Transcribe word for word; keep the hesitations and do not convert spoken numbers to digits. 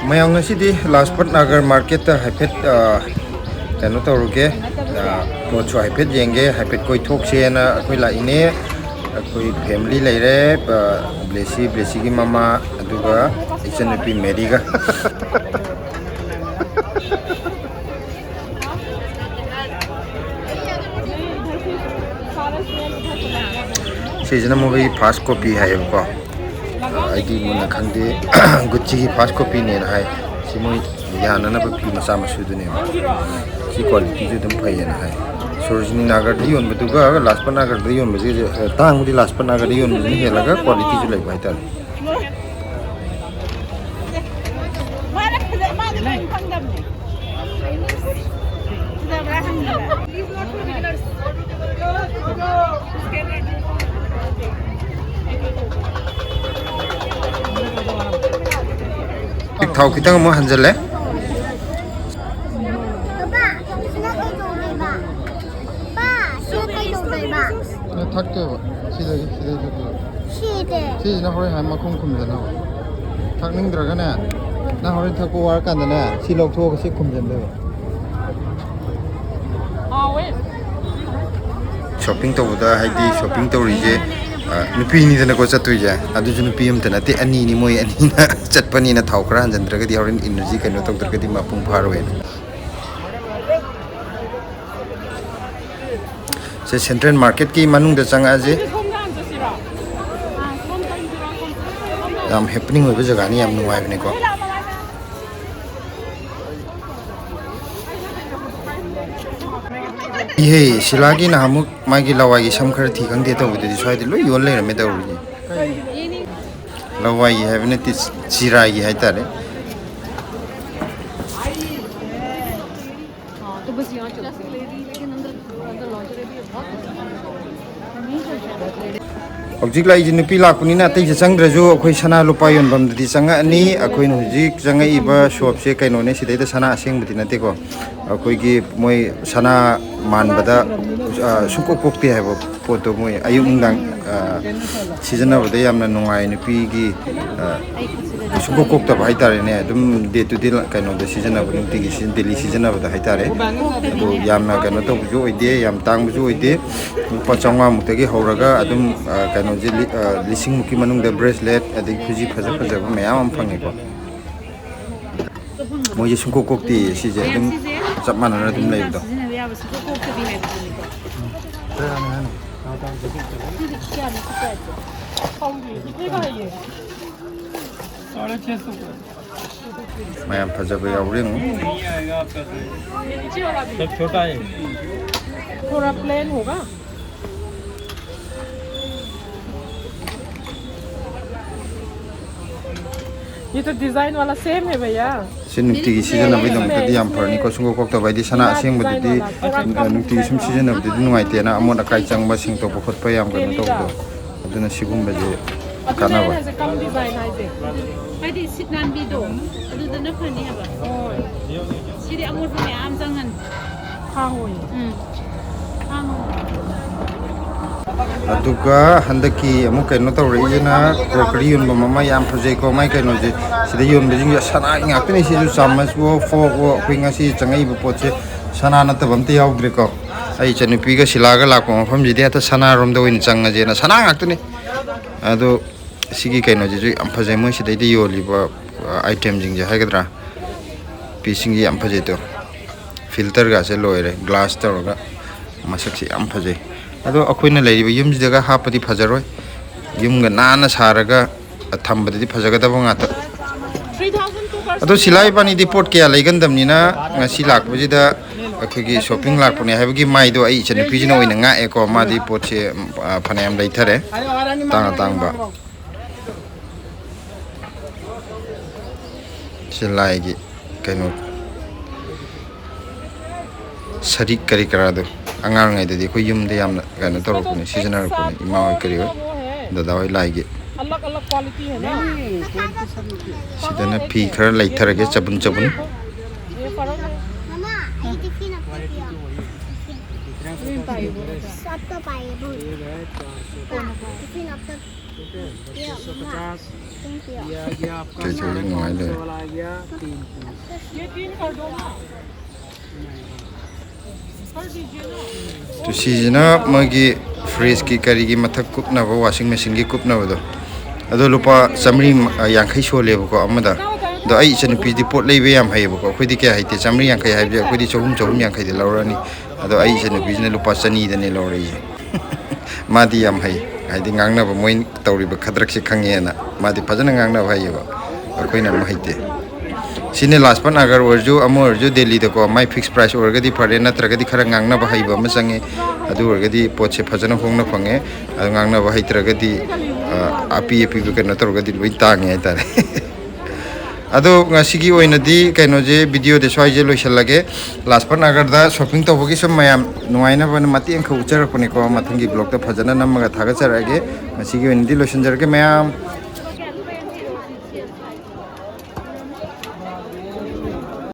ꯃꯌꯥꯝ, ꯉꯁꯤꯗꯤ ꯂꯥꯖꯄꯠ ꯅꯥꯒꯔ ꯃꯥꯔꯀꯦꯠꯇ ꯍꯥꯏꯐꯦꯠ, ꯑ, ꯀꯩꯅꯣ ꯇꯧꯔꯨꯒꯦ, ꯑ, ꯄꯣꯠꯁꯨ ꯍꯥꯏꯐꯦꯠ ꯌꯦꯡꯒꯦ, ꯍꯥꯏꯐꯦꯠ ꯀꯣꯏꯊꯣꯛꯁꯦꯅ ꯑꯩꯈꯣꯏ ꯂꯥꯛꯏꯅꯦ꯫ ꯑꯩꯈꯣꯏ ꯐꯦꯃꯤꯂꯤ ꯂꯩꯔꯦ, ꯑ, ꯕ꯭ꯂꯦꯁꯤ, ꯕ꯭ꯂꯦꯁꯤꯒꯤ ꯃꯃꯥ, ꯑꯗꯨꯒ ꯏꯆꯟꯅꯨꯄꯤ ꯃꯦꯔꯤꯒ꯫ ꯁꯤꯁꯤꯅ ꯃꯣꯏꯒꯤ ꯐꯥꯔꯁ ꯀꯣꯄꯤ ꯍꯥꯏꯌꯦꯕꯀꯣ꯫ ꯑꯩꯗꯤ ꯃꯨꯟꯅ ꯈꯪꯗꯦ꯫ ꯒꯨꯠꯆꯤꯒꯤ ꯐꯥꯔꯁ ꯀꯣꯄꯤꯅꯦꯅ ꯍꯥꯏ꯫ ꯁꯤ ꯃꯣꯏ ꯌꯥꯅꯅꯕ ꯐꯤ ꯃꯆꯥ ꯃꯁꯨꯗꯨꯅꯦꯕ꯫ ꯁꯤ ꯀ꯭ꯋꯥꯂꯤꯇꯤꯁꯨ ꯑꯗꯨꯝ ꯐꯩꯌꯦꯅ ꯍꯥꯏ꯫ ꯁꯣꯔꯣꯖꯤꯅꯤ ꯅꯥꯒꯔꯗ ꯌꯣꯟꯕꯗꯨꯒ ꯂꯥꯖꯄꯠ ꯅꯥꯒꯔꯗ ꯌꯣꯟꯕꯁꯤꯒ, ꯑ, ꯇꯥꯡꯕꯗꯤ ꯂꯥꯖꯄꯠ ꯅꯥꯒꯔꯗ ꯌꯣꯟꯕꯁꯤꯅ ꯍꯦꯜꯂꯒ ꯀ꯭ꯋꯥꯂꯤꯇꯤꯁꯨ ꯂꯩꯕ ꯍꯥꯏꯇꯥꯔꯦ꯫ ꯃꯥꯅ ꯐꯖ-, ꯃꯥꯗꯤ ꯀꯔꯤꯝ ꯈꯪꯗꯕꯅꯦ꯫ ꯐꯖꯕ꯭ꯔꯥ ꯍꯪꯉꯤꯕ꯫ ꯊꯥꯎ ꯈꯤꯇꯪ ꯑꯃꯨꯛ ꯍꯟꯖꯜꯂꯦ꯫ ꯄꯥ, ꯁꯤꯅ ꯀꯩꯗꯧꯗꯣꯏꯕ? ꯅ ꯊꯛꯇꯣꯏꯕ꯫ ꯁꯤꯗꯒꯤ, ꯁꯤꯗꯒꯤ ꯊꯛꯇꯣꯏꯕ꯫ ꯁꯤꯗꯤ? ꯁꯤꯁꯤꯅ ꯍꯣꯔꯦꯟ ꯍꯥꯏ ꯃꯈꯨꯝ ꯈꯨꯝꯖꯟꯅꯕ꯫ ꯊꯛꯅꯤꯡꯗ꯭ꯔꯒꯅꯦ, ꯅꯪ ꯍꯣꯔꯦꯟ ꯊꯛꯄ ꯋꯥꯔꯀꯥꯟꯗꯅꯦ, ꯁꯤ ꯂꯧꯊꯣꯛꯑꯒ ꯁꯤ ꯈꯨꯝꯖꯟꯗꯣꯏꯕ꯫ ꯍꯥꯎꯋꯦ꯫ ꯁꯣꯞꯄꯤꯡ ꯇꯧꯕꯗ, ꯍꯥꯏꯗꯤ ꯁꯣꯞꯄꯤꯡ ꯇꯧꯔꯤꯁꯦ, ꯑ, ꯅꯨꯄꯤꯅꯤꯗꯅꯀꯣ ꯆꯠꯇꯣꯏꯁꯦ꯫ ꯑꯗꯨꯁꯨ ꯅꯨꯄꯤ ꯑꯃꯇ ꯅꯠꯇꯦ, ꯑꯅꯤꯅꯤ꯫ ꯃꯣꯏ ꯑꯅꯤꯅ ꯆꯠꯄꯅꯤꯅ ꯊꯥꯎ ꯈꯔ ꯍꯟꯖꯤꯟꯗ꯭ꯔꯒꯗꯤ ꯍꯣꯔꯦꯟ ꯏꯅꯔꯖꯤ ꯀꯩꯅꯣ ꯇꯧꯗ꯭ꯔꯒꯗꯤ ꯃꯄꯨꯡ ꯐꯥꯔꯣꯏꯅ꯫ ꯁꯦ, ꯁꯦꯟꯇ꯭ꯔꯦꯜ ꯃꯥꯔꯀꯦꯠꯀꯤ ꯃꯅꯨꯡꯗ ꯆꯪꯉꯛꯑꯁꯤ꯫ ꯌꯥꯝ ꯍꯦꯄꯅꯤꯡ ꯑꯣꯏꯕ ꯖꯒꯥꯅꯤ, ꯌꯥꯝ ꯅꯨꯡꯉꯥꯏꯕꯅꯤꯀꯣ꯫ ꯏꯍꯦ, ꯁꯤꯂꯥꯒꯤ ꯅꯍꯥꯟꯃꯨꯛ ꯃꯥꯒꯤ ꯂꯋꯥꯏꯒꯤ ꯁꯝ ꯈꯔ ꯊꯤ ꯈꯪꯗꯦ ꯇꯧꯕꯗꯨꯗꯤ ꯁ꯭ꯋꯥꯏꯗ ꯂꯣꯏ ꯌꯣꯜ ꯂꯩꯔꯝꯃꯦ ꯇꯧꯔꯤꯁꯦ꯫ ꯂꯋꯥꯏꯒꯤ ꯍꯥꯏꯕ ꯅꯠꯇꯦ, ꯆꯤꯔꯥꯏꯒꯤ ꯍꯥꯏꯇꯥꯔꯦ꯫ ꯍꯧꯖꯤꯛ ꯂꯥꯛꯏꯁꯦ ꯅꯨꯄꯤ ꯂꯥꯛꯄꯅꯤꯅ ꯑꯇꯩꯁꯦ ꯆꯪꯗ꯭ꯔꯁꯨ ꯑꯩꯈꯣꯏ ꯁꯅꯥ ꯂꯨꯄꯥ ꯌꯣꯟꯐꯝꯗꯗꯤ ꯆꯪꯉꯛꯑꯅꯤ꯫ ꯑꯩꯈꯣꯏꯅ ꯍꯧꯖꯤꯛ ꯆꯪꯉꯛꯏꯕ ꯁꯣꯞꯁꯦ ꯀꯩꯅꯣꯅꯦ, ꯁꯤꯗꯩꯗ ꯁꯅꯥ ꯑꯁꯦꯡꯕꯗꯤ ꯅꯠꯇꯦꯀꯣ꯫ ꯑꯩꯈꯣꯏꯒꯤ ꯃꯣꯏ ꯁꯅꯥ ꯃꯥꯟꯕꯗ, ꯑ, ꯁꯨꯡꯀꯣꯛ ꯀꯣꯛꯇꯦ ꯍꯥꯏꯕ ꯄꯣꯠꯇꯣ ꯃꯣꯏ ꯑꯌꯨꯛ ꯅꯨꯡꯗꯥꯡ, ꯑ, ꯁꯤꯖꯤꯟꯅꯕꯗ ꯌꯥꯝꯅ ꯅꯨꯡꯉꯥꯏ꯫ ꯅꯨꯄꯤꯒꯤ, ꯑ, ꯁꯨꯡꯀꯣꯛ ꯀꯣꯛꯇꯕ ꯍꯥꯏꯇꯥꯔꯦꯅꯦ꯫ ꯑꯗꯨꯝ ꯗꯦ ꯇꯨ ꯗꯦ ꯀꯩꯅꯣꯗ ꯁꯤꯖꯤꯟꯅꯕ, ꯅꯨꯡꯇꯤꯒꯤ ꯁꯤꯖꯤꯟ-, ꯗꯦꯂꯤ ꯁꯤꯖꯤꯟꯅꯕꯗ ꯍꯥꯏꯇꯥꯔꯦ꯫ ꯑꯗꯣ ꯌꯥꯝꯅ ꯀꯩꯅꯣ ꯇꯧꯕꯁꯨ ꯑꯣꯏꯗꯦ, ꯌꯥꯝ ꯇꯥꯡꯕꯁꯨ ꯑꯣꯏꯗꯦ꯫ ꯂꯨꯄꯥ ꯆꯥꯝꯃꯉꯥꯃꯨꯛꯇꯒꯤ ꯍꯧꯔꯒ ꯑꯗꯨꯝ, ꯑ, ꯀꯩꯅꯣꯁꯦ ꯂꯤ-, ꯑ, ꯂꯤꯁꯤꯡꯃꯨꯛꯀꯤ ꯃꯅꯨꯡꯗ ꯕ꯭ꯔꯦꯁꯂꯦꯠ, ꯑꯗꯩ ꯈꯨꯖꯤ ꯐꯖ ꯐꯖꯕ ꯃꯌꯥꯝ ꯑꯃ ꯐꯪꯉꯦꯀꯣ꯫ ꯃꯣꯏꯁꯦ ꯁꯨꯡꯀꯣꯛ ꯀꯣꯛꯇꯦ꯫ ꯁꯤꯁꯦ ꯑꯗꯨꯝ ꯆꯞ ꯃꯥꯟꯅꯅ ꯑꯗꯨꯝ ꯂꯩꯕꯗꯣ꯫ ꯁꯤꯖꯤꯟꯅꯕ ꯌꯥꯕ ꯁꯨꯡꯀꯣꯛ ꯀꯣꯛꯇꯕꯤ ꯍꯥꯏꯕꯗꯨꯅꯤꯀꯣ꯫ ꯁꯤꯗꯤ ꯀꯌꯥꯅꯣ ꯁꯤ ꯄ꯭ꯔꯥꯏꯁꯁꯦ? ꯈꯪꯗꯦ꯫ ꯁꯤ ꯀꯩ ꯍꯥꯏꯒꯦ? ꯃꯌꯥꯝ ꯐꯖꯕ ꯌꯥꯎꯔꯦ ꯌꯦꯡꯉꯨ꯫ ये नीचे वाला भी है। सब छोटा है। थोड़ा प्लेन होगा। ये तो डिजाइन वाला सेम है भैया। ꯁꯤ ꯅꯨꯡꯇꯤꯒꯤ ꯁꯤꯖꯤꯟꯅꯕꯒꯤꯗꯃꯛꯇꯗꯤ ꯌꯥꯝ ꯐꯔꯅꯤꯀꯣ꯫ ꯁꯨꯡꯀꯣꯛ ꯀꯣꯛꯇꯕ ꯍꯥꯏꯗꯤ ꯁꯅꯥ ꯑꯁꯦꯡꯕꯗꯨꯗꯤ, ꯑ, ꯅꯨꯡꯇꯤꯒꯤ ꯁꯨꯝ ꯁꯤꯖꯤꯟꯅꯕꯗꯨꯗꯤ ꯅꯨꯡꯉꯥꯏꯇꯦꯅ, ꯑꯃꯣꯠ ꯑꯀꯥꯏ ꯆꯪꯕ, ꯁꯦꯡꯗꯣꯛꯄ ꯈꯣꯠꯄ ꯌꯥꯝ ꯀꯩꯅꯣ ꯇꯧꯕꯗꯣ꯫ ꯑꯗꯨꯅ ꯁꯤꯒꯨꯝꯕꯁꯦ ꯀꯥꯟꯅꯕ꯫ ꯀꯝ ꯗꯤꯖꯥꯏꯟ ꯍꯥꯏꯁꯦ꯫ ꯍꯥꯏꯗꯤ ꯁꯤꯠ ꯅꯥꯟꯕꯤꯗꯣ ꯑꯗꯨꯗꯅ ꯐꯅꯤ ꯍꯥꯏꯕ꯫ ꯍꯣꯏ꯫ ꯁꯤꯗꯤ ꯑꯃꯣꯠꯄ ꯃꯌꯥꯝ ꯆꯪꯉꯅꯤ꯫ ꯈꯥꯡꯉꯣꯏ꯫ ꯎꯝ꯫ ꯈꯥꯡꯉꯣꯏ꯫ ꯑꯗꯨꯒ ꯍꯟꯗꯛꯀꯤ ꯑꯃꯨꯛ ꯀꯩꯅꯣ ꯇꯧꯔꯛꯏꯁꯤꯅ ꯀ꯭ꯔꯣꯀꯔꯤ ꯌꯣꯟꯐꯝ ꯑꯃ ꯌꯥꯝ ꯐꯖꯩꯀꯣ꯫ ꯃꯥꯏ ꯀꯩꯅꯣꯁꯦ ꯁꯤꯗ ꯌꯣꯟꯕꯁꯤꯡꯁꯦ ꯁꯅꯥꯒꯤ ꯉꯥꯛꯇꯅꯤ꯫ ꯁꯤꯁꯨ ꯆꯥꯃꯁꯋꯣ, ꯐꯣꯔꯛꯋꯣ, ꯑꯩꯈꯣꯏ ꯉꯁꯤ ꯆꯪꯉꯛꯏꯕ ꯄꯣꯠꯁꯦ ꯁꯅꯥ ꯅꯠꯇꯕ ꯑꯝꯇ ꯌꯥꯎꯗ꯭ꯔꯦꯀꯣ꯫ ꯑꯩ ꯏꯆꯟꯅꯨꯄꯤꯒ ꯁꯤꯂꯥꯒ ꯂꯥꯛꯄ ꯃꯐꯝꯁꯤꯗꯤ ꯍꯦꯛꯇ ꯁꯅꯥꯔꯣꯝꯗ ꯑꯣꯏꯅ ꯆꯪꯉꯁꯦꯅ ꯁꯅꯥ ꯉꯥꯛꯇꯅꯤ꯫ ꯑꯗꯣ ꯁꯤꯒꯤ ꯀꯩꯅꯣꯁꯤꯁꯨ ꯌꯥꯝ ꯐꯖꯩ꯫ ꯃꯣꯏ ꯁꯤꯗꯩꯗ ꯌꯣꯜꯂꯤꯕ, ꯑ, ꯑꯥꯏꯇꯦꯝꯁꯤꯡꯁꯦ ꯍꯥꯏꯒꯗ꯭ꯔꯥ, ꯄꯤꯁꯁꯤꯡꯁꯦ ꯌꯥꯝ ꯐꯖꯩ꯫ ꯇꯣ, ꯐꯤꯜꯇꯔꯒꯁꯦ ꯂꯣꯏꯔꯦ, ꯒ꯭ꯂꯥꯁ ꯇꯧꯔꯒ꯫ ꯃꯁꯛꯁꯦ ꯌꯥꯝ ꯐꯖꯩ꯫ ꯑꯗꯣ ꯑꯩꯈꯣꯏꯅ ꯂꯩꯔꯤꯕ ꯌꯨꯝꯁꯤꯗꯒ ꯍꯥꯞꯄꯗꯤ ꯐꯖꯔꯣꯏ꯫ ꯌꯨꯝꯒ ꯅꯥꯟꯅ ꯁꯥꯔꯒ ꯊꯝꯕꯗꯗꯤ ꯐꯖꯒꯗꯕ ꯉꯥꯛꯇ꯫ ꯑꯗꯣ ꯁꯤꯂꯥ ꯏꯕꯥꯅꯤꯗꯤ ꯄꯣꯠ ꯀꯌꯥ ꯂꯩꯒꯟꯗꯕꯅꯤꯅ ꯉꯁꯤ ꯂꯥꯛꯄꯁꯤꯗ ꯑꯩꯈꯣꯏꯒꯤ ꯁꯣꯞꯄꯤꯡ ꯂꯥꯛꯄꯅꯦ ꯍꯥꯏꯕꯒꯤ ꯃꯥꯏꯗꯣ ꯑꯩ ꯏꯆꯟꯅꯨꯄꯤꯁꯤꯅ ꯑꯣꯏꯅ ꯉꯥꯛꯑꯦꯀꯣ꯫ ꯃꯥꯗꯤ ꯄꯣꯠꯁꯦ, ꯑ, ꯐꯅꯌꯥꯝ ꯂꯩꯊꯔꯦ, ꯑꯇꯥꯡ ꯑꯇꯥꯡꯕ꯫ ꯁꯤ ꯂꯥꯏꯒꯤ ꯀꯩꯅꯣ, ꯁꯔꯤꯛ ꯀꯔꯤ ꯀꯔꯥꯗꯣ ꯑꯉꯥꯡꯉꯩꯗꯗꯤ ꯑꯩꯈꯣꯏ ꯌꯨꯝꯗ ꯌꯥꯝꯅ ꯀꯩꯅꯣ ꯇꯧꯔꯛꯄꯅꯦ, ꯁꯤꯖꯤꯟꯅꯔꯛꯄꯅꯦ, ꯏꯃꯥ ꯍꯣꯏ ꯀꯔꯤ ꯍꯣꯏ, ꯗꯗꯥ ꯍꯣꯏ ꯂꯥꯏꯒꯤ꯫ ꯁꯤꯗꯅ ꯐꯤ ꯈꯔ ꯂꯩꯊꯔꯒꯦ, ꯆꯕꯨꯟ ꯆꯕꯨꯟ꯫ पच्चीस सौ पचास। Thank you. ये आ गया आपका चलिए, चलिए, साढ़े नंगाई पाँच ले। सौ वाला आ गया, तीन पीस। ये तीन कर दो ना। ꯇꯨ ꯁꯤꯁꯤꯅ ꯃꯣꯏꯒꯤ ꯐ꯭ꯔꯤꯖꯀꯤ ꯀꯔꯤꯒꯤ ꯃꯊꯛ ꯀꯨꯞꯅꯕ, ꯋꯥꯁꯤꯡ ꯃꯦꯆꯤꯟꯒꯤ ꯀꯨꯞꯅꯕꯗꯣ, ꯑꯗꯣ ꯂꯨꯄꯥ ꯆꯥꯃꯔꯤ ꯌꯥꯡꯈꯩ ꯁꯣꯜꯂꯦꯕꯀꯣ ꯑꯃꯗ꯫ ꯑꯗꯣ ꯑꯩ ꯏꯆꯟꯅꯨꯄꯤꯗꯤ ꯄꯣꯠ ꯂꯩꯕ ꯌꯥꯝ ꯍꯩꯌꯦꯕꯀꯣ, ꯑꯩꯈꯣꯏꯗꯤ ꯀꯌꯥ ꯍꯩꯇꯦ꯫ ꯆꯥꯃꯔꯤ ꯌꯥꯡꯈꯩ ꯍꯥꯏꯕꯁꯦ ꯑꯩꯈꯣꯏꯗꯤ ꯆꯍꯨꯝ, ꯆꯍꯨꯝ ꯌꯥꯡꯈꯩꯗ ꯂꯧꯔꯅꯤ꯫ ꯑꯗꯣ ꯑꯩ ꯏꯆꯟꯅꯨꯄꯤꯁꯤꯅ ꯂꯨꯄꯥ ꯆꯅꯤꯗꯅꯦ ꯂꯧꯔꯛꯏꯁꯦ꯫ ꯃꯥꯗꯤ ꯌꯥꯝ ꯍꯩ, ꯍꯥꯏꯗꯤ ꯉꯥꯡꯅꯕ, ꯃꯣꯏ ꯇꯧꯔꯤꯕ ꯈꯗ꯭ꯔꯛꯁꯦ ꯈꯪꯉꯦꯅ꯫ ꯃꯥꯗꯤ ꯐꯖꯅ ꯉꯥꯡꯅꯕ ꯍꯩꯌꯦꯕ, ꯑꯩꯈꯣꯏꯅ ꯑꯃꯨꯛ ꯍꯩꯇꯦ꯫ ꯁꯤꯅꯦ ꯂꯥꯖꯄꯠ ꯅꯥꯒꯔ ꯑꯣꯏꯔꯁꯨ, ꯑꯃ ꯑꯣꯏꯔꯁꯨ, ꯗꯦꯜꯂꯤꯗꯀꯣ ꯃꯥꯏ ꯐꯤꯛꯁ ꯄ꯭ꯔꯥꯏꯁ ꯑꯣꯏꯔꯒꯗꯤ ꯐꯔꯦ, ꯅꯠꯇ꯭ꯔꯒꯗꯤ ꯈꯔ ꯉꯥꯡꯅꯕ ꯍꯩꯕ ꯑꯃ ꯆꯪꯉꯦ꯫ ꯑꯗꯨ ꯑꯣꯏꯔꯒꯗꯤ ꯄꯣꯠꯁꯦ ꯐꯖꯅ ꯍꯣꯡꯅ ꯐꯪꯉꯦ꯫ ꯑꯗꯨ ꯉꯥꯡꯅꯕ ꯍꯩꯇ꯭ꯔꯒꯗꯤ, ꯑ, ꯑꯄꯤ ꯑꯄꯤꯕ ꯀꯩꯅꯣ ꯇꯧꯔꯒꯗꯤ ꯂꯣꯏ ꯇꯥꯡꯉꯦ ꯍꯥꯏꯇꯥꯔꯦ꯫ ꯑꯗꯣ ꯉꯁꯤꯒꯤ ꯑꯣꯏꯅꯗꯤ ꯀꯩꯅꯣꯁꯦ, ꯚꯤꯗꯤꯑꯣꯗꯤ ꯁ꯭ꯋꯥꯏꯁꯦ ꯂꯣꯏꯁꯤꯜꯂꯒꯦ꯫ ꯂꯥꯖꯄꯠ ꯅꯥꯒꯔꯗ ꯁꯣꯞꯄꯤꯡ ꯇꯧꯕꯒꯤ ꯁꯨꯝ ꯃꯌꯥꯝ ꯅꯨꯡꯉꯥꯏꯅꯕꯅ ꯃꯇꯦꯛ ꯑꯃꯈꯛ ꯎꯠꯆꯔꯛꯄꯅꯤꯀꯣ꯫ ꯃꯊꯪꯒꯤ ꯕ꯭ꯂꯣꯛꯇ ꯐꯖꯅ ꯅꯝꯃꯒ ꯊꯥꯒꯠꯆꯔꯛꯑꯒꯦ꯫ ꯉꯁꯤꯒꯤ ꯑꯣꯏꯅꯗꯤ ꯂꯣꯏꯁꯤꯟꯖꯔꯒꯦ ꯃꯌꯥꯝ꯫